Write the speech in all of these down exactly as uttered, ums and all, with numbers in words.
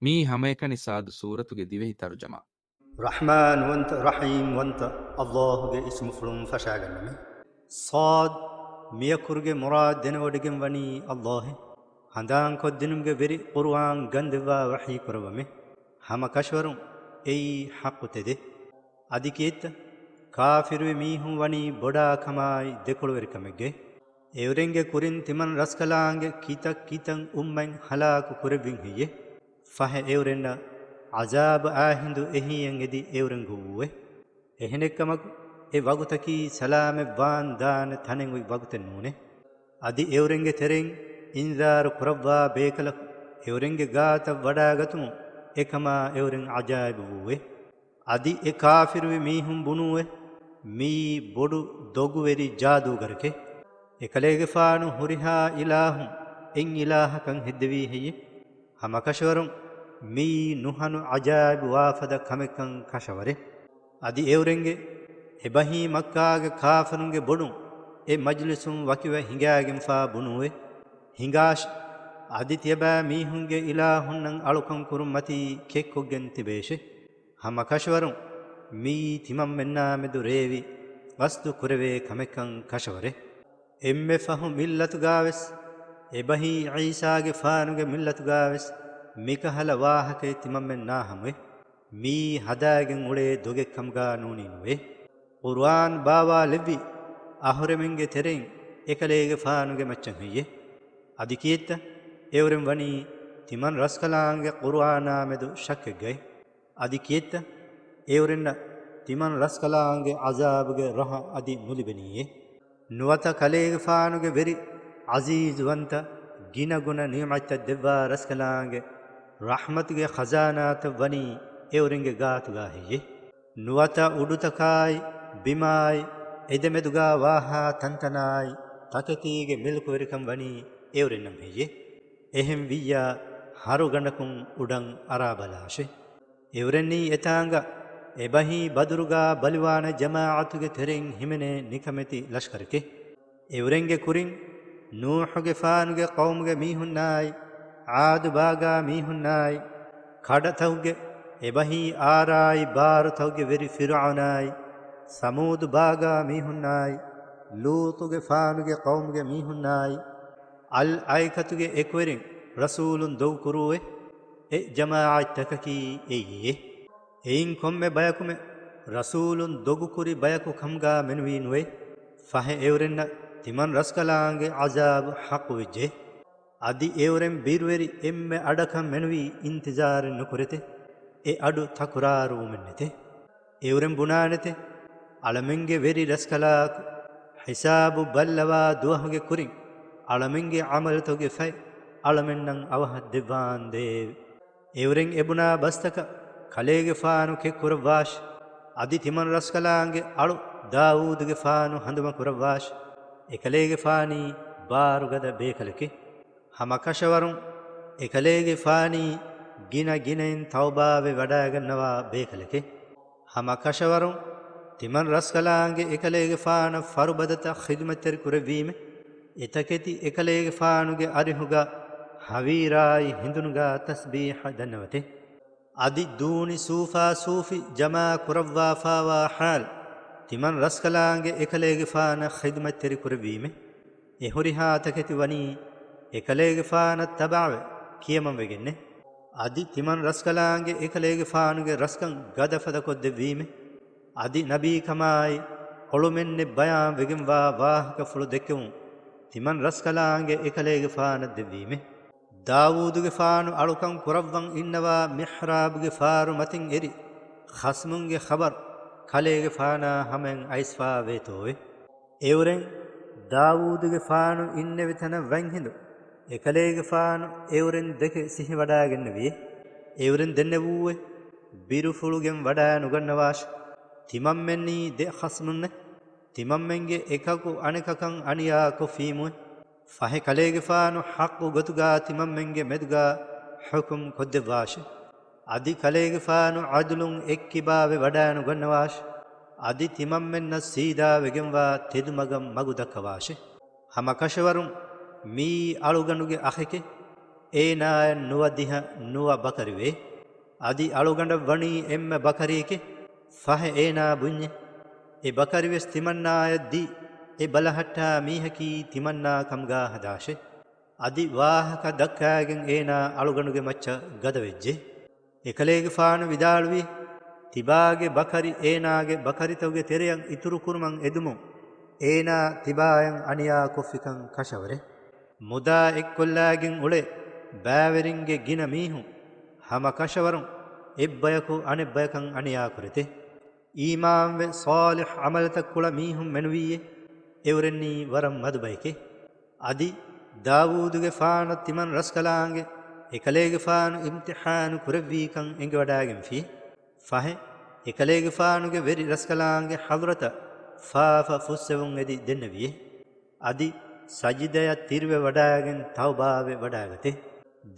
މިއީ ހަމައެކަނި ސާދު ސޫރަތުގެ ދިވެހި ތަރުޖަމާ. ރަޙްމާންވަންތަ، ރަޙީމްވަންތަ ﷲ ގެ އިސްމުފުޅުން ފަށާގަންނަމޭ. ޞާދް، މިޔަކުރުގެ މުރާދު ދެނެވޮޑިގެން ވަނީ ﷲ އޭ. ހަނދާންކޮށްދިނުމުގެ ވެރި ޤުރުއާން ގަންދެއްވާ ވަޙީ ކުރައްވަމޭ. ހަމަ ކަށަވަރުން އެއީ ޙައްޤު ތެދޭ. އަދި ކިއެއްތަ؟ ކާފިރުވި މީހުން ވަނީ ބޮޑާ ކަމާއި ދެކޮޅުވެރިކަމެއްގައި. އެއުރެންގެ ކުރިން ތިމަން ރަސްކަލާނގެ ކިތައް ކިތައް އުއްމަތް ހަލާކު ކުރެއްވިން ހެއްޔޭ؟ ފަހެ އެއުރެންނަށް ޢަޒާބު އާ ހިނދު އެހީއެއް އެދި އެއުރެން ގޮވޫއޭ. އެހެނެއްކަމަކު، އެ ވަގުތަކީ ސަލާމަތް ވާން ދާނެ ތަނެއް އޮތް ވަގުތެއް ނޫނޭ. އަދި އެއުރެންގެ ތެރެއިން އިންޒާރު ކުރައްވާ ބޭކަލަކު އެއުރެންގެ ގާތަށް ވަޑާގަތުމުން އެކަމާ އެއުރެން ޢަޖާއިބު ވޫއޭ. އަދި އެ ކާފިރުވި މީހުން ބުނޫއޭ، މިއީ ބޮޑު ދޮގުވެރި ޖާދޫގަރެކޭ. އެކަލޭގެފާނު ހުރިހާ އިލާހުން އެއް އިލާހަކަށް ހެއްދެވީ ހެއްޔޭ؟ ހަމަކަށަވަރުން މިއީ ނުހަނު ޢަޖާއިބު ވާފަދަ ކަމެއްކަން ކަށަވަރޭ. އަދި އެއުރެންގެ އެބަހީ މައްކާގެ ކާފިރުންގެ ބޮޑުން އެ މަޖްލިސުން ވަކިވެ ހިނގާގެންފާ ބުނޫއޭ، ހިނގާށި! އަދި ތިޔަބައިމީހުންގެ އިލާހުންނަށް އަޅުކަން ކުރުންމަތީ ކެއްކޮށްގެން ތިބޭށި! ހަމަކަށަވަރުން މިއީ ތިމަންމެންނާމެދު ރޭވި ގަސްދު ކުރެވޭ ކަމެއްކަން ކަށަވަރޭ. އެންމެ ފަހު މިއްލަތުގާވެސް، އެބަހީ ޢީސާގެފާނުގެ މިއްލަތުގާވެސް މިކަހަލަ ވާހަކައެއް ތިމަންމެން ނާހަމުވޭ. މިއީ ހަދާގެން އުޅޭ ދޮގެއްކަމުގާ ނޫނީ ނުވޭ. ޤުރުއާން ބާވާލެއްވީ އަހުރެމެންގެ ތެރެއިން އެކަލޭގެފާނުގެ މައްޗަށް ހެއްޔޭ؟ އަދި ކިއެއްތަ؟ އެއުރެން ވަނީ ތިމަން ރަސްކަލާނގެ ޤުރުއާނާމެދު ޝައްކެއްގައި. އަދި ކިއެއްތަ؟ އެއުރެންނަށް ތިމަން ރަސްކަލާނގެ ޢަޒާބުގެ ރަހަ އަދި ނުލިބެނީއޭ. ނުވަތަ ކަލޭގެފާނުގެ ވެރި ޢަޒީޒުވަންތަ ގިނަގުނަ ނިޢުމަތްތައް ދެއްވާ ރަސްކަލާނގެ ރަޙްމަތުގެ ޚަޒާނާތައް ވަނީ އެއުރެންގެ ގާތުގާ ހެއްޔޭ؟ ނުވަތަ އުޑުތަކާއި، ބިމާއި، އެދެމެދުގާ ވާހާ ތަންތަނާއި، ތަކެތީގެ މިލްކުވެރިކަން ވަނީ އެއުރެންނަށް ހެއްޔޭ؟ އެހެން ވިއްޔާ، ހަރުގަނޑަކުން އުޑަން އަރާބަލާށޭ. އެއުރެންނީ އެތާނގަ އެބަހީ ބަދުރުގާ ބަލިވާނެ ޖަމާޢަތުގެ ތެރެއިން ހިމެނޭ ނިކަމެތި ލަޝްކަރެކޭ. އެއުރެންގެ ކުރިން ނޫޙުގެފާނުގެ ޤައުމުގެ މީހުންނާއި، ޢާދު ބާގާ މީހުންނާއި، ކަޑަތަކުގެ އެބަހީ އާރާއި ބާރުތަކުގެ ވެރި ފިރްޢައުނާއި، ސަމޫދު ބާގާ މީހުންނާއި، ލޫޠުގެފާނުގެ ޤައުމުގެ މީހުންނާއި، އަލްއައިކަތުގެ އެކުވެރިން ރަސޫލުން ދޮގުކުރޫއެ، އެ ޖަމާޢަތްތަކަކީ އެއީއޭ. އެއިން ކޮންމެ ބަޔަކުމެ ރަސޫލުން ދޮގުކުރި ބަޔަކު ކަމުގާ މެނުވީ ނުވޭ. ފަހެ އެއުރެންނަށް ތިމަން ރަސްކަލާނގެ ޢަޒާބު ޙައްޤުވެއްޖެ. އަދި އެއުރެން ބިރުވެރި އެންމެ އަޑަކަށް މެނުވީ އިންތިޒާރެއް ނުކުރެތެ. އެ އަޑު ތަކުރާރުވުމެއްނެތެ. އެއުރެން ބުނާނެތެ، އަޅަމެންގެ ވެރި ރަސްކަލާކު ޙިސާބު ބައްލަވާ ދުވަހުގެ ކުރިން އަޅަމެންގެ ޢަމަލުތަކުގެ ފަތް އަޅަމެންނަށް އަވަހަށް ދެއްވާންދޭވެ. އެއުރެން އެބުނާ ބަސްތަކަށް ކަލޭގެފާނު ކެއްކުރައްވާށި. އަދި ތިމަން ރަސްކަލާނގެ އަޅު ދާވޫދުގެފާނު ހަނދުމަ ކުރައްވާށި. އެކަލޭގެފާނީ ބާރުގަދަ ބޭކަލެކޭ. ހަމަ ކަށަވަރުން އެކަލޭގެފާނީ ގިނަ ގިނައިން ތައުބާވެ ވަޑައިގަންނަވާ ބޭކަލެކޭ. ހަމަ ކަށަވަރުން ތިމަން ރަސްކަލާނގެ އެކަލޭގެފާނަށް ފަރުބަދަތައް ޚިދުމަތްތެރި ކުރެއްވީމެ، އެތަކެތި އެކަލޭގެފާނުގެ އަރިހުގަ ހަވީރާއި ހިނދުނުގަ ތަސްބީޙަ ދަންނަވަތެ. އަދި ދޫނި ސޫފާ ސޫފި ޖަމާ ކުރައްވާފާވާ ޙާލު ތިމަން ރަސްކަލާނގެ އެކަލޭގެފާނަށް ޚިދުމަތްތެރި ކުރެއްވީމެ. އެހުރިހާ ތަކެތި ވަނީ އެކަލޭގެފާނަށް ތަބަޢަވެ ކިޔަމަންވެގެންނެ. އަދި ތިމަން ރަސްކަލާނގެ އެކަލޭގެފާނުގެ ރަސްކަން ގަދަފަދަކޮށްދެއްވީމެ. އަދި ނަބީކަމާއި އޮޅުމެއްނެއް ބަޔާންވެގެންވާ ވާހަކަފުޅު ދެއްކެވުން ތިމަން ރަސްކަލާނގެ އެކަލޭގެފާނަށް ދެއްވީމެ. ދާވޫދުގެފާނު އަޅުކަން ކުރައްވަން އިންނަވާ މިޙްރާބުގެ ފާރު މަތިން އެރި ޚަޞްމުންގެ ޚަބަރު ކަލޭގެފާނާ ހަމައިން އައިސްފާ ވޭތޯވެ. އެއުރެން ދާވޫދުގެފާނު އިންނެވި ތަނަށް ވަންހިނދު އެކަލޭގެފާނު އެއުރެން ދެކެ ސިހިވަޑައިގެންނެވިއެ. އެއުރެން ދެންނެވޫއެ، ބިރުފުޅުގެން ވަޑައިނުގަންނަވާށި. ތިމަންމެންނީ ދެ ޚަޞްމުންނެ. ތިމަންމެންގެ އެކަކު އަނެކަކަށް އަނިޔާ ކޮށްފީމުއެ. ފަހެ ކަލޭގެފާނު ޙައްޤު ގޮތުގާ ތިމަންމެންގެ މެދުގާ ޙުކުމް ކޮށްދެއްވާށި. އަދި ކަލޭގެފާނު ޢަދުލުން އެއްކިބާވެ ވަޑައިނުގަންނަވާށި. އަދި ތިމަންމެންނަށް ސީދާވެގެންވާ ތެދުމަގަށް މަގު ދައްކަވާށި. ހަމަ ކަށަވަރުން މިއީ އަޅުގަނޑުގެ އަޚެކޭ. އޭނާޔަށް ނުވަ ދިހަ ނުވަ ބަކަރިވޭ. އަދި އަޅުގަނޑަށް ވަނީ އެންމެ ބަކަރިއެކޭ. ފަހެ އޭނާ ބުންޏޭ، އެ ބަކަރިވެސް ތިމަންނާޔަށް ދީ، އެ ބަލަހައްޓާ މީހަކީ ތިމަންނާ ކަމުގާ ހަދާށޭ. އަދި ވާހަކަ ދައްކާގެން އޭނާ އަޅުގަނޑުގެ މައްޗަށް ގަދަވެއްޖެ. އެކަލޭގެފާނު ވިދާޅުވީ، ތިބާގެ ބަކަރި އޭނާގެ ބަކަރިތަކުގެ ތެރެއަށް އިތުރުކުރުމަށް އެދުމުން އޭނާ ތިބާޔަށް އަނިޔާ ކޮށްފިކަން ކަށަވަރޭ. މުދާ އެއްކޮށްލާގެން އުޅޭ ބައިވެރިންގެ ގިނަ މީހުން ހަމަ ކަށަވަރުން އެއްބަޔަކު އަނެއްބަޔަކަށް އަނިޔާކުރެތެ. އީމާންވެ ޞާލިޙް ޢަމަލުތައް ކުޅަ މީހުން މެނުވީއޭ، އެއުރެންނީ ވަރަށް މަދު ބަޔެކޭ. އަދި ދާވޫދުގެފާނަށް ތިމަން ރަސްކަލާނގެ އެކަލޭގެފާނު އިމްތިޙާނު ކުރެއްވީކަން އެނގިވަޑާގެންފި. ފަހެ، އެކަލޭގެފާނުގެ ވެރި ރަސްކަލާނގެ ޙަޟްރަތަށް ފާފަ ފުއްސެވުން އެދި ދެންނެވިއޭ. އަދި ސަޖިދަޔަށް ތިރިވެވަޑާގެން ތައުބާވެ ވަޑާގަތެ.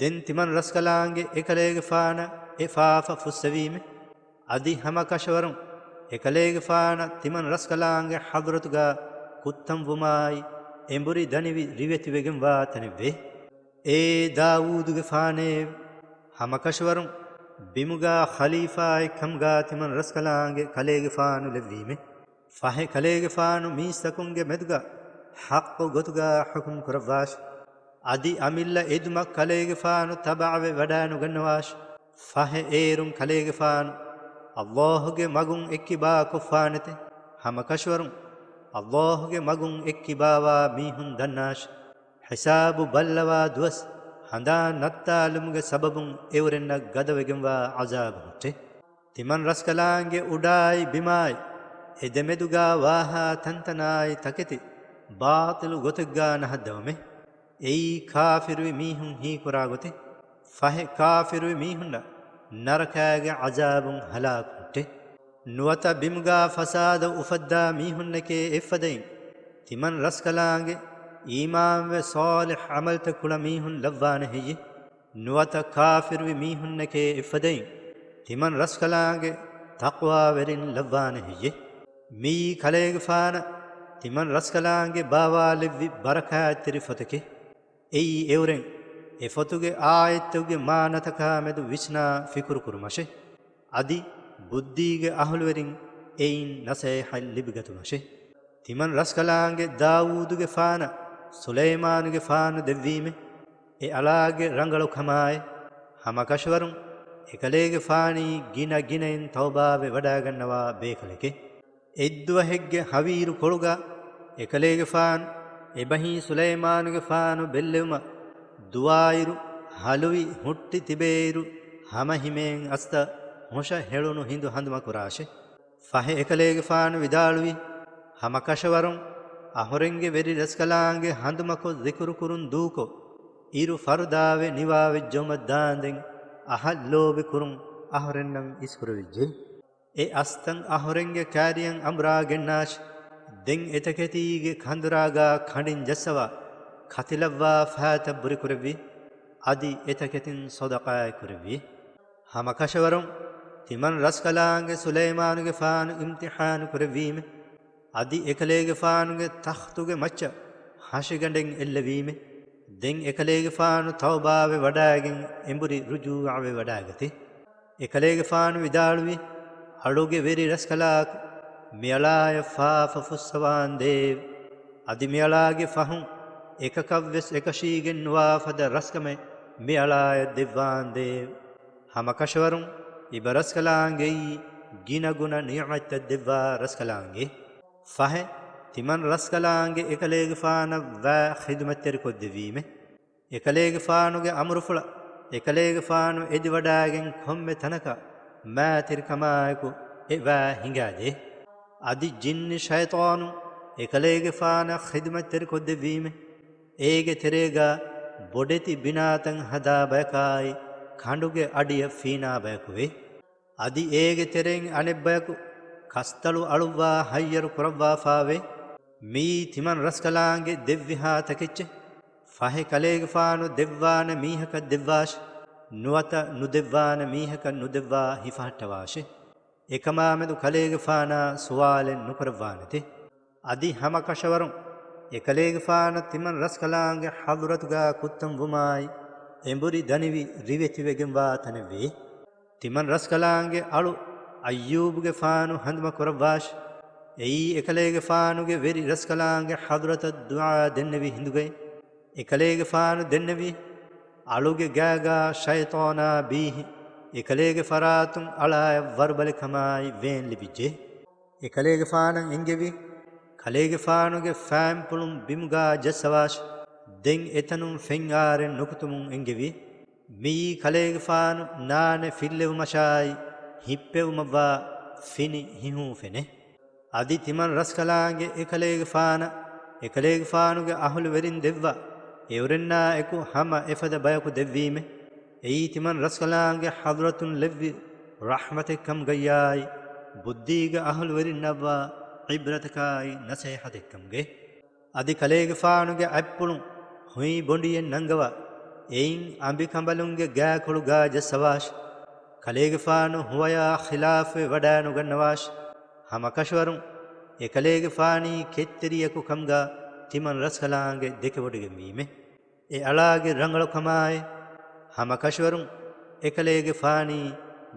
ދެން ތިމަން ރަސްކަލާނގެ އެކަލޭގެފާނަށް އެ ފާފަ ފުއްސެވީމެ. އަދި ހަމަ ކަށަވަރުން އެކަލޭގެފާނަށް ތިމަން ރަސްކަލާނގެ ޙަޟްރަތުގާ ކުއްތަންވުމާއި އެނބުރި ދަނިވި ރިވެތިވެގެންވާ ތަނެއްވޭ. އޭ ދާވޫދުގެފާނޭ! ހަމަކަށަވަރުން ބިމުގާ ޚަލީފާއެއް ކަމުގާ ތިމަން ރަސްކަލާނގެ ކަލޭގެފާނު ލެއްވީމެ. ފަހެ ކަލޭގެފާނު މީސްތަކުންގެ މެދުގާ ޙައްޤު ގޮތުގާ ޙުކުމް ކުރައްވާށި. އަދި އަމިއްލަ އެދުމަށް ކަލޭގެފާނު ތަބަޢަވެ ވަޑާނުގަންނަވާށި. ފަހެ އޭރުން ކަލޭގެފާނު ﷲ ގެ މަގުން އެއްކިބާ ކޮށްފާނެތެ. ހަމަކަށަވަރުން ﷲ ގެ މަގުން އެއްކިބާވާ މީހުން ދަންނާށި. ހިސާބު ބައްލަވާ ދުވަސް ހަނދާން ނައްތާލުމުގެ ސަބަބުން އެއުރެންނަށް ގަދަވެގެންވާ ޢަޒާބު ހުއްޓޭ. ތިމަން ރަސްކަލާނގެ އުޑާއި ބިމާއި އެ ދެމެދުގާ ވާހާ ތަންތަނާއި ތަކެތި ބާޠިލު ގޮތެއްގާ ނަހައްދަވަމޭ. އެއީ ކާފިރުވި މީހުން ހީކުރާ ގޮތެއް. ފަހެ ކާފިރުވި މީހުންނަށް ނަރަކާގެ ޢަޒާބުން ހަލާކު ހުއްޓޭ. ނުވަތަ ބިމުގާ ފަސާދަ އުފައްދާ މީހުންނެކޭ އެއްފަދައިން، ތިމަން ރަސްކަލާނގެ އީމާންވެ ޞާލިޙް ޢަމަލުތައް ކުޅަ މީހުން ލައްވާނެ ހެއްޔެ؟ ނުވަތަ ކާފިރުވި މީހުންނެކޭ އެއްފަދައިން، ތިމަން ރަސްކަލާނގެ ތަޤްވާވެރިން ލައްވާނެ ހެއްޔެ؟ މިއީ ކަލޭގެފާނަށް ތިމަން ރަސްކަލާނގެ ބާވާލެއްވި ބަރަކާތްތެރި ފޮތެކޭ. އެއީ އެއުރެން އެ ފޮތުގެ އާޔަތްތަކުގެ މާނަތަކާމެދު ވިސްނާ ފިކުރު ކުރުމަށޭ. އަދި ބުއްދީގެ އަހުލުވެރިން އެއިން ނަސޭހަތް ލިބިގަތުމަށޭ. ތިމަން ރަސްކަލާނގެ ދާވޫދުގެފާނަށް ސުލައިމާނުގެފާނު ދެއްވީމެ. އެ އަޅާގެ ރަނގަޅު ކަމާއި، ހަމަކަށަވަރުން އެކަލޭގެފާނީ ގިނަ ގިނައިން ތައުބާވެ ވަޑާގަންނަވާ ބޭކަލެކޭ. އެއްދުވަހެއްގެ ހަވީރު ކޮޅުގަ އެކަލޭގެފާނު އެބަހީ ސުލައިމާނުގެފާނު ބެއްލެވުމަށް ދުވާއިރު، ހަލުވި ހުއްޓި ތިބޭއިރު، ހަމަހިމޭން އަސްތަ ހުށަ ހެޅުނު ހިނދު ހަނދުމަކުރާށޭ. ފަހެ އެކަލޭގެފާނު ވިދާޅުވީ، ހަމަކަށަވަރުން އަހުރެންގެ ވެރި ރަސްކަލާނގެ ހަނދުމަކޮށް ޒިކުރުކުރުން ދޫކޮށް، އިރު ފަރުދާވެ ނިވާވެއްޖައުމަށް ދާންދެން އަހަށް ލޯބިކުރުން އަހުރެންނަށް އިސްކުރެވިއްޖެ. އެ އަސްތަން އަހުރެންގެ ކާރިޔަށް އަނބުރާ ގެންނާށި. ދެން އެތަކެތީގެ ކަނދުރާގާ ކަނޑިން ޖައްސަވާ، ކަތިލައްވާ ފައިތައް ބުރިކުރެއްވި. އަދި އެތަކެތިން ޞަދަޤާތް ކުރެއްވި. ހަމަކަށަވަރުން ތިމަން ރަސްކަލާނގެ ސުލައިމާނުގެފާނު އިމްތިޙާނު ކުރެއްވީމެ. އަދި އެކަލޭގެފާނުގެ ތަޚްތުގެ މައްޗަށް ހަށިގަނޑެއް އެއްލެވީމެ. ދެން އެކަލޭގެފާނު ތައުބާވެ ވަޑާގެން އެނބުރި ރުޖޫޢަވެ ވަޑާގަތެ. އެކަލޭގެފާނު ވިދާޅުވި، އަޅުގެ ވެރި ރަސްކަލާކު، މިއަޅާޔަށް ފާފަ ފުއްސަވާންދޭވެ! އަދި މިއަޅާގެ ފަހުން އެކަކަށްވެސް އެކަށީގެން ނުވާ ފަދަ ރަސްކަމެއް މިއަޅާޔަށް ދެއްވާންދޭވެ! ހަމަކަށަވަރުން އިބަރަސްކަލާނގެއީ ގިނަގުނަ ނިޢުމަތްތައް ދެއްވާ ރަސްކަލާނގެ. ފަހެ، ތިމަން ރަސްކަލާނގެ އެކަލޭގެފާނަށް ވައި ޚިދުމަތްތެރިކޮށްދެއްވީމެ. އެކަލޭގެފާނުގެ އަމުރުފުޅަށް އެކަލޭގެފާނު އެދިވަޑާގެން ކޮންމެ ތަނަކަށް މާތިރިކަމާއެކު އެ ވައި ހިނގާދޭ. އަދި ޖިންނި ޝައިޠާނުން އެކަލޭގެފާނަށް ޚިދުމަތްތެރިކޮށްދެއްވީމެ. އޭގެ ތެރޭގާ ބޮޑެތި ބިނާތައް ހަދާ ބަޔަކާއި، ކަނޑުގެ އަޑިއަށް ފީނާ ބަޔަކުވޭ. އަދި އޭގެ ތެރެއިން އަނެއްބަޔަކު ކަސްތަޅު އަޅުއްވާ ހައްޔަރު ކުރައްވާފާވޭ. މިއީ ތިމަން ރަސްކަލާނގެ ދެއްވިހާ ތަކެއްޗެއް. ފަހެ ކަލޭގެފާނު ދެއްވާނެ މީހަކަށް ދެއްވާށި، ނުވަތަ ނުދެއްވާނެ މީހަކަށް ނުދެއްވާ ހިފަހައްޓަވާށި. އެކަމާމެދު ކަލޭގެފާނާ ސުވާލެއް ނުކުރައްވާނެތެ. އަދި ހަމަކަށަވަރުން އެކަލޭގެފާނަށް ތިމަން ރަސްކަލާނގެ ޙަޟްރަތުގާ ކުއްތަން ވުމާއި، އެނބުރި ދަނިވި ރިވެތިވެގެންވާ ތަނެއްވޭ. ތިމަން ރަސްކަލާނގެ އަޅު އައްޔޫބުގެފާނު ހަނދުމަކުރައްވާށި. އެއީ އެކަލޭގެފާނުގެ ވެރި ރަސްކަލާނގެ ޙަޟްރަތަށް ދުޢާ ދެންނެވި ހިނދުގައި. އެކަލޭގެފާނު ދެންނެވީ، އަޅުގެ ގާގާ ޝައިޠާނާ ބީހި، އެކަލޭގެ ފަރާތުން އަޅާއަށް ވަރުބަލިކަމާއި ވޭން ލިބިއްޖެ. އެކަލޭގެފާނަށް އެންގެވި، ކަލޭގެފާނުގެ ފާންޕުޅުން ބިމުގާ ޖައްސަވާށި. ދެން އެތަނުން ފެން އާރެއް ނުކުތުމުން އެންގެވި. މިއީ ކަލޭގެފާނު ނާނެ ފިއްލެވުމަށާއި ހިއްޕެވުމަށްވާ ފިނި ހިހޫ ފެނެއް. އަދި ތިމަން ރަސްކަލާނގެ އެކަލޭގެފާނަށް އެކަލޭގެފާނުގެ އަހުލުވެރިން ދެއްވާ އެއުރެންނާ އެކު ހަމަ އެފަދަ ބަޔަކު ދެއްވީމެ. އެއީ ތިމަން ރަސްކަލާނގެ ޙަޟްރަތުން ލެއްވި ރަޙްމަތެއްކަމުގައްޔާއި، ބުއްދީގެ އަހުލުވެރިންނަށްވާ ޢިބްރަތަކާއި ނަސޭޙަތެއްކަމުގައި. އަދި ކަލޭގެފާނުގެ އަތްޕުޅުން ހުއި ބޮނޑިއެއް ނަންގަވާ، އެއިން އަނބިކަނބަލުންގެ ގާކޮޅުގާ ޖައްސަވާށި. ކަލޭގެފާނު ހުވަޔާ ޚިލާފުވެ ވަޑާނުގަންނަވާށި. ހަމަކަށަވަރުން އެކަލޭގެފާނީ ކެތްތެރިޔަކު ކަމުގާ ތިމަން ރަސްކަލާނގެ ދެކެވޮޑިގެންވީމެ. އެ އަޅާގެ ރަނގަޅުކަމާއި، ހަމަކަށަވަރުން އެކަލޭގެފާނީ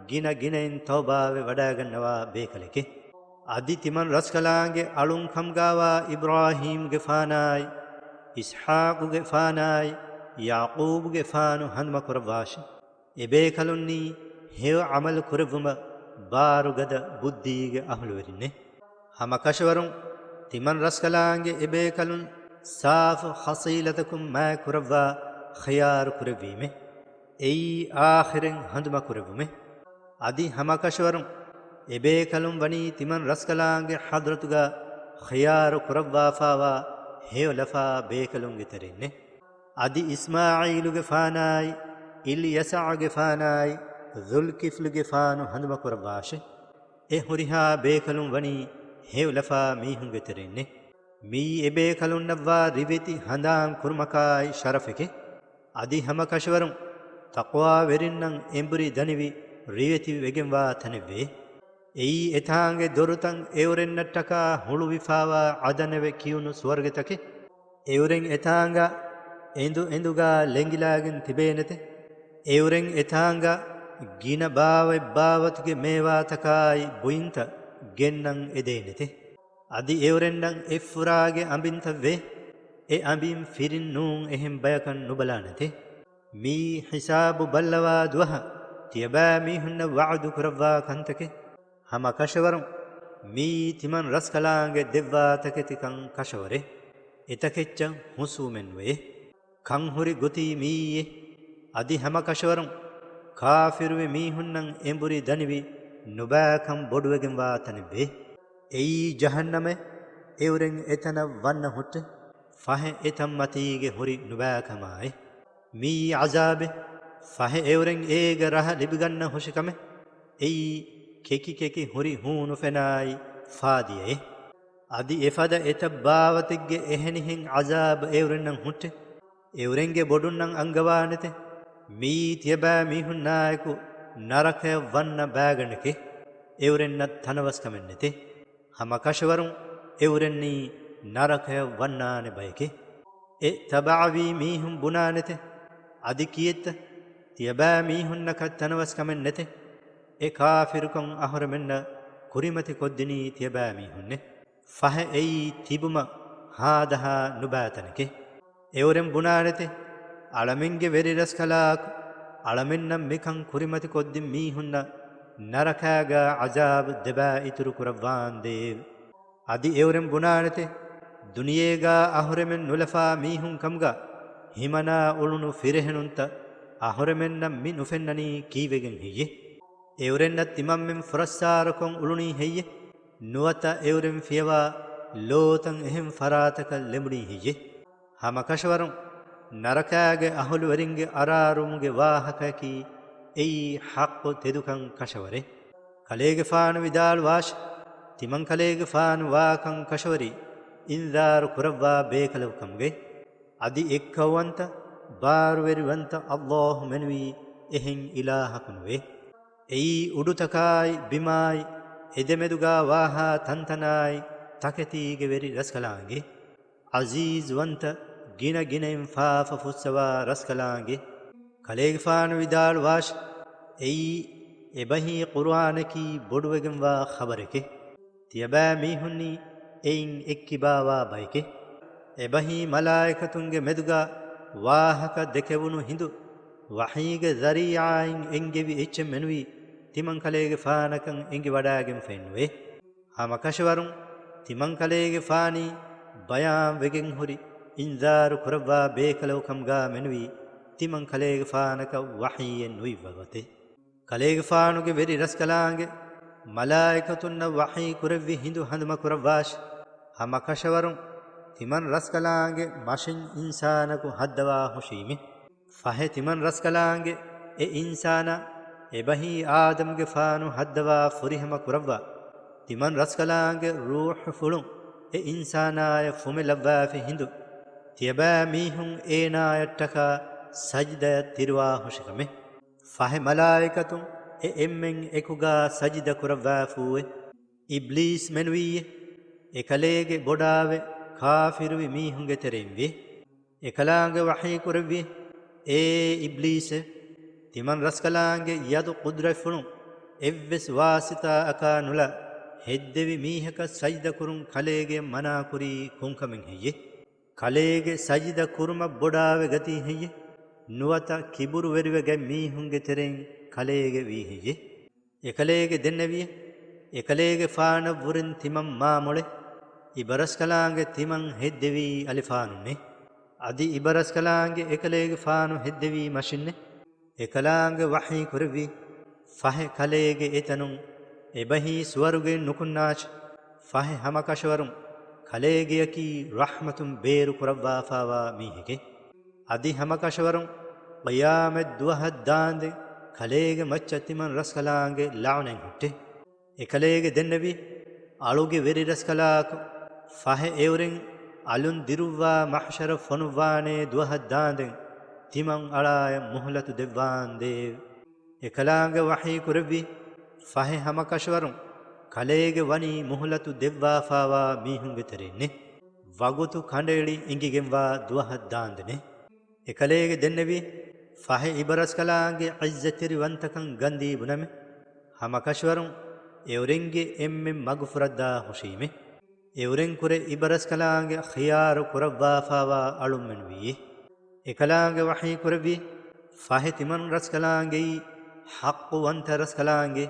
ގިނަ ގިނައިން ތައުބާވެ ވަޑާގަންނަވާ ބޭކަލެކެ. އަދި ތިމަން ރަސްކަލާނގެ އަޅުން ކަމުގާވާ އިބްރާހީމްގެފާނާއި، އިސްޙާޤުގެފާނާއި، ޔަޢުޤޫބުގެފާނު ހަނދުމަކުރައްވާށި. އެބޭކަލުންނީ ހެޔޮ ޢަމަލު ކުރެއްވުމަށް ބާރުގަދަ ބުއްދީގެ އަހުލުވެރިންނެ. ހަމަކަށަވަރުން ތިމަން ރަސްކަލާނގެ އެބޭކަލުން ސާފު ޚަޞީލަތަކުން މާތް ކުރައްވާ ޚިޔާރު ކުރެއްވީމެ. އެއީ އާޚިރެއް ހަނދުމަކުރެއްވުމެ. އަދި ހަމަކަށަވަރުން އެބޭކަލުން ވަނީ ތިމަން ރަސްކަލާނގެ ޙަޟްރަތުގަ ޚިޔާރު ކުރައްވާފާވާ ހެޔޮލަފާ ބޭކަލުންގެ ތެރެއިންނެ. އަދި އިސްމާޢީލުގެފާނާއި، އިލްޔަސަޢުގެފާނާއި، ޛުލްކިފްލުގެފާނު ހަނދުމަކުރައްވާށެ. އެ ހުރިހާ ބޭކަލުން ވަނީ ހެޔޮލަފާ މީހުންގެ ތެރެއިންނެ. މިއީ އެބޭކަލުންނަށްވާ ރިވެތި ހަނދާން ކުރުމަކާއި ޝަރަފެކެ. އަދި ހަމަކަށަވަރުން ތަޤްވާވެރިންނަށް އެނބުރި ދަނިވި ރިވެތިވެގެންވާ ތަނެއްވޭ. އެއީ އެތާނގެ ދޮރުތައް އެއުރެންނަށްޓަކާ ހުޅުވިފާވާ އަދަނެވެ ކިޔުނު ސުވަރުގެތަކެއް. އެއުރެން އެތާނގަ އެނދު އެނދުގާ ލެނގިލާގެން ތިބޭނެތެ. އެއުރެން އެތާނގަ ގިނަ ބާވަތްބާވަތުގެ މޭވާތަކާއި ބުއިންތައް ގެންނަން އެދޭނެތެ. އަދި އެއުރެންނަށް އެއްފުރާގެ އަނބިންތައްވޭ. އެ އަނބިން ފިރިން ނޫން އެހެން ބަޔަކަށް ނުބަލާނެތެ. މިއީ ހިސާބު ބައްލަވާ ދުވަހަށް ތިޔަބައިމީހުންނަށް ވަޢުދު ކުރައްވާ ކަންތަކެއް. ހަމަ ކަށަވަރުން މިއީ ތިމަން ރަސްކަލާނގެ ދެއްވާ ތަކެތިކަން ކަށަވަރެއް. އެތަކެއްޗަށް ހުސޫމެއްނުވޭ. ކަންހުރި ގޮތީ މިއީއޭ. އަދި ހަމަ ކަށަވަރުން ކާފިރުވި މީހުންނަށް އެނބުރި ދަނިވި ނުބައިކަން ބޮޑުވެގެންވާ ތަނެއްވޭ. އެއީ ޖަހަންނަމެއް. އެއުރެން އެތަނަށް ވަންނަ ހުއްޓެ. ފަހެ އެތަންމަތީގެ ހުރި ނުބައިކަމާއި. މިއީ ޢަޒާބެއް. ފަހެ އެއުރެން އޭގެ ރަހަ ލިބިގަންނަ ހުށިކަމެއް. އެއީ ކެކި ކެކި ހުރި ހޫނުފެނާއި ފާދިޔައެއް. އަދި އެފަދަ އެތައް ބާވަތެއްގެ އެހެނިހެން ޢަޒާބް އެއުރެންނަށް ހުއްޓެ. އެއުރެންގެ ބޮޑުންނަށް އަންގަވާނެތެ. މިއީ ތިޔަބައިމީހުންނާއެކު ނަރަކަޔަށް ވަންނަ ބާގަނޑެކޭ. އެއުރެންނަށް ތަނަވަސްކަމެއްނެތެ. ހަމަ ކަށަވަރުން އެއުރެންނީ ނަރަކަޔަށް ވަންނާނެ ބަޔެކޭ. އެ ތަބަޢަވީ މީހުން ބުނާނެތެ. އަދި ކިއެއްތަ؟ ތިޔަބައިމީހުންނަކަށް ތަނަވަސްކަމެއްނެތެ. އެ ކާފިރުކަން އަހުރެމެންނަށް ކުރިމަތިކޮށްދިނީ ތިޔަބައިމީހުންނެ. ފަހެ އެއީ ތިބުމަށް ހާދަހާ ނުބައިތަނެކޭ. އެއުރެން ބުނާނެތެ. އަޅަމެންގެ ވެރިރަސްކަލާކޮ، އަޅަމެންނަށް މިކަން ކުރިމަތިކޮށްދިން މީހުންނަށް ނަރަކާގާ ޢަޒާބް ދެބައި އިތުރު ކުރައްވާނދޭވެ. އަދި އެއުރެން ބުނާނެތެ. ދުނިޔޭގާ އަހުރެމެން ނުލަފާ މީހުން ކަމުގާ ހިމަނާ އުޅުނު ފިރެހެނުންތައް އަހުރެމެންނަށް މި ނުފެންނަނީ ކީއްވެގެން ހެއްޔެ؟ އެއުރެންނަށް ތިމަންމެން ފުރައްސާރަކޮށް އުޅުނީ ހެއްޔެ؟ ނުވަތަ އެއުރެން ފިޔަވާ ލޯތައް އެހެން ފަރާތަކަށް ލެނބުނީ ހެއްޔެ؟ ހަމަ ކަށަވަރުން ނަރަކާގެ އަހުލުވެރިންގެ އަރާރުމުގެ ވާހަކައަކީ އެއީ ޙައްޤު ތެދުކަން ކަށަވަރެއް. ކަލޭގެފާނު ވިދާޅުވާށި، ތިމަން ކަލޭގެފާނު ވާކަން ކަށަވަރީ އިންޒާރު ކުރައްވާ ބޭކަލަކު ކަމުގައި. އަދި އެއްކައުވަންތަ، ބާރުވެރިވަންތަ އައްލާހު މެނުވީ އެހެން އިލާހަކު ނުވޭ. އެއީ އުޑުތަކާއި ބިމާއި އެދެމެދުގާ ވާހާ ތަންތަނާއި ތަކެތީގެ ވެރި ރަސްކަލާނގެ. ޢަޒީޒުވަންތަ ގިނަ ގިނައިން ފާފަ ފުއްސަވާ ރަސްކަލާނގެ. ކަލޭގެފާނު ވިދާޅުވާށި، އެއީ އެބަހީ ޤުރުއާނަކީ ބޮޑުވެގެންވާ ޚަބަރެކޭ. ތިޔަބައިމީހުންނީ އެއިން އެއްކިބާވާ ބައެކޭ. އެބަހީ މަލާއިކަތުންގެ މެދުގަ ވާހަކަ ދެކެވުނު ހިނދު، ވަޙީގެ ޒަރީޢާއިން އެންގެވި އެއްޗެއް މެނުވީ، ތިމަން ކަލޭގެފާނަކަށް އެނގިވަޑައިގެންފައެއްނުވޭ. ހަމަކަށަވަރުން ތިމަން ކަލޭގެފާނީ ބަޔާން ވެގެން ހުރި އިންޒާރު ކުރައްވާ ބޭކަލަކު ކަމުގަ މެނުވީ، ތިމަން ކަލޭގެފާނަކަށް ވަޙީއެއް ނުއިއްވަ ގޮތޭ. ކަލޭގެފާނުގެ ވެރި ރަސްކަލާނގެ މަލާއިކަތުންނަށް ވަޙީ ކުރެއްވި ހިނދު ހަނދުމަ ކުރައްވާށި، ހަމަކަށަވަރުން ތިމަން ރަސްކަލާނގެ މަށިން އިންސާނަކު ހައްދަވާ ހުށީމޭ. ފަހެ ތިމަން ރަސްކަލާނގެ އެ އިންސާނާ އެބަހީ އާދަމްގެފާނު ހައްދަވާ ފުރިހަމަ ކުރައްވާ، ތިމަން ރަސްކަލާނގެ ރޫޙުފުޅުން އެ އިންސާނާޔަށް ފުމެ ލައްވާފި ހިނދު، ތިޔަބައިމީހުން އޭނާޔަށްޓަކާ ސަޖިދަޔަށް ތިރިވާ ހުށިކަމެއް. ފަހެ މަލާއިކަތުން އެ އެންމެން އެކުގަ ސަޖިދަ ކުރައްވާފޫއެ. އިބްލީސް މެނުވީއެ. އެކަލޭގެ ބޮޑާވެ ކާފިރުވި މީހުންގެ ތެރެއިން ވި. އެކަލާނގެ ވަޙީ ކުރެއްވި، އޭ އިބްލީސެ! ތިމަން ރަސްކަލާނގެ ޔަދު ޤުދްރަތްފުޅުން އެއްވެސް ވާސިތާއަކާ ނުލާ ހެއްދެވި މީހަކަށް ސަޖިދަ ކުރުން ކަލޭގެ މަނާ ކުރީ ކޮންކަމެއް ހެއްޔެ؟ ކަލޭގެ ސަޖިދަ ކުރުމަށް ބޮޑާވެ ގަތީ ހެއްޔެ؟ ނުވަތަ ކިބުރުވެރިވެގަތް މީހުންގެ ތެރެއިން ކަލޭގެ ވީ ހެއްޔެ؟ އެކަލޭގެ ދެންނެވިއެ. އެކަލޭގެފާނަށްވުރެން ތިމަން މާމޮޅެ. އިބަރަސްކަލާނގެ ތިމަން ހެއްދެވީ އަލިފާނުންނޭ. އަދި އިބަރަސްކަލާނގެ އެކަލޭގެފާނު ހެއްދެވީ މަށިންނޭ. އެކަލާނގެ ވަޙީ ކުރެއްވި، ފަހެ ކަލޭގެ އެތަނުން އެބަހީ ސުވަރުގެއިން ނުކުންނާށި. ފަހެ ހަމަކަށަވަރުން ކަލޭގެއަކީ ރަޙްމަތުން ބޭރު ކުރައްވާފާވާ މީހެކޭ. އަދި ހަމަކަށަވަރުން ޤިޔާމަތް ދުވަހަށް ދާންދެން ކަލޭގެ މައްޗަށް ތިމަން ރަސްކަލާނގެ ލަޢުނަތް ހުއްޓޭ. އެކަލޭގެ ދެންނެވި، އަޅުގެ ވެރި ރަސްކަލާކޮ، ފަހެ އެއުރެން އަލުން ދިރުއްވާ މަޙްޝަރަށް ފޮނުއްވާނޭ ދުވަހަށް ދާންދެން ތިމަން އަޅާޔަށް މުހުލަތު ދެއްވާނދޭވެ. އެކަލާނގެ ވަޙީ ކުރެއްވި، ފަހެ ހަމަކަށަވަރުން ކަލޭގެ ވަނީ މުހުލަތު ދެއްވާފާވާ މީހުންގެ ތެރެއިންނޭ. ވަގުތު ކަނޑައެޅި އިނގިގެންވާ ދުވަހަށް ދާންދެނޭ. އެކަލޭގެ ދެންނެވި، ފަހެ އިބަރަސްކަލާނގެ ޢިއްޒަތްތެރިވަންތަކަން ގަންދީ ބުނަމޭ. ހަމަކަށަވަރުން އެއުރެންގެ އެންމެން މަގުފުރައްދާ ހުށީމޭ. އެއުރެން ކުރެ އިބަރަސްކަލާނގެ ޚިޔާރު ކުރައްވާފާވާ އަޅުންމެން ވީއޭ. އެކަލާނގެ ވަޙީ ކުރެއްވި، ފަހެ ތިމަން ރަސްކަލާނގެއީ ޙައްޤުވަންތަ ރަސްކަލާނގެ،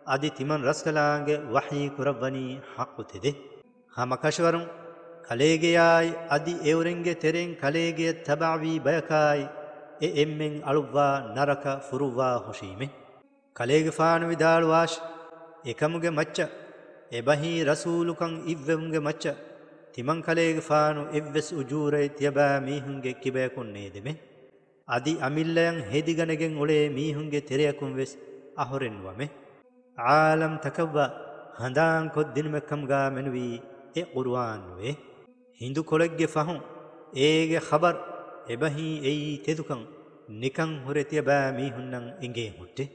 އަދި ތިމަން ރަސްކަލާނގެ ވަޙީ ކުރައްވަނީ ޙައްޤު ތެދެއް. ހަމަކަށަވަރުން ކަލޭގެޔާއި އަދި އެއުރެންގެ ތެރެއިން ކަލޭގެޔަށް ތަބަޢަވީ ބަޔަކާއި އެ އެންމެން އަޅުއްވާ ނަރަކަ ފުރުއްވާ ހުށީމޭ. ކަލޭގެފާނު ވިދާޅުވާށި، އެކަމުގެ މައްޗަށް، އެބަހީ ރަސޫލުކަން އިއްވެވުމުގެ މައްޗަށް، ތިމަން ކަލޭގެފާނު އެއްވެސް އުޖޫރައެއް ތިޔަބައިމީހުންގެ ކިބަޔަކުން ނޭދެމޭ. އަދި އަމިއްލަޔަށް ހެދިގަނެގެން އުޅޭ މީހުންގެ ތެރެޔަކުން ވެސް އަހުރެއް ނުވަމޭ. ޢާލަމްތަކަށްވާ ހަނދާންކޮށްދިނުމެއްކަމުގަ މެނުވީ އެ ޤުރުއާން ނުވޭ. ހިނދުކޮޅެއްގެ ފަހުން އޭގެ ޚަބަރު އެބަހީ އެއީ ތެދުކަން ނިކަން ހުރެ ތިޔަބައިމީހުންނަށް އެނގޭ ހުއްޓެ.